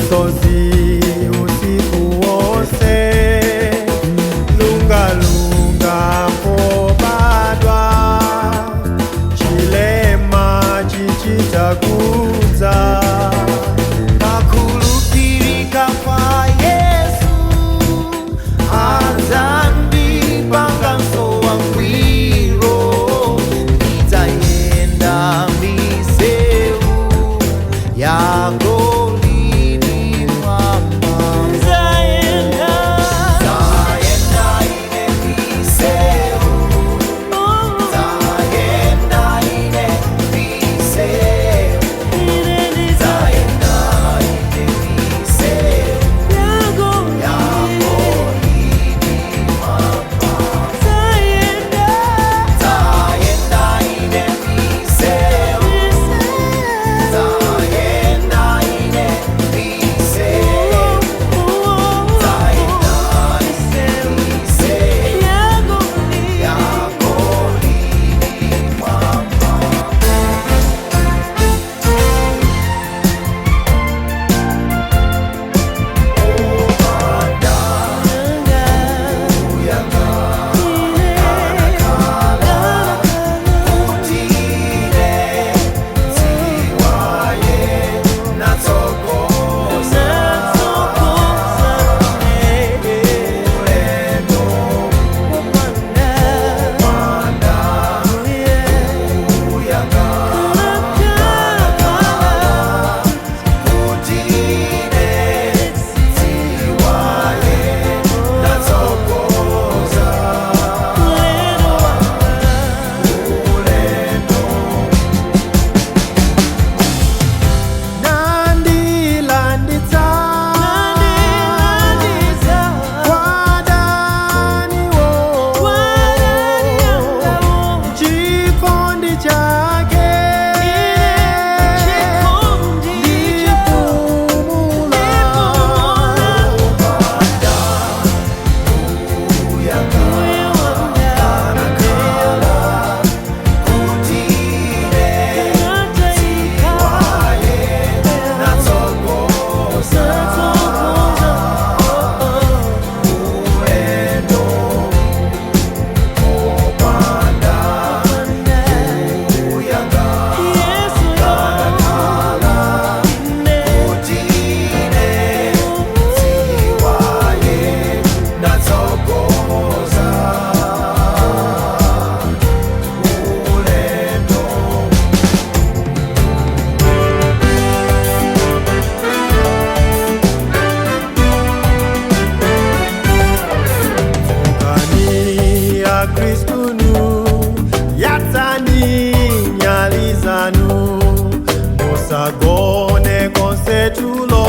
Misozi usiku wose, lungalunga pobadwa, chilema chichitakudza. Kakhulupirika kwa Yesu adzandipanga wangwiro, ndidzayenda miseu yagolidi mwamba. Nzayenda ine miseu, nzayenda ine miseu, nzayenda ine miseu yagolidi mwamba. Nzayenda ine miseu, nzayenda ine miseu, nzayenda ine miseu yagolidi mwamba. Opanda uyanga kanakala kutine ziwaye natsokoza ulendo opanda uyanga kanakala kutine ziwaye natsokoza ulendo. Nandilanditsa kwadaniwo, chikondi chake ndipumula. Kani ya Kristunu, yatsani nyalizanu, musagone konse tulo.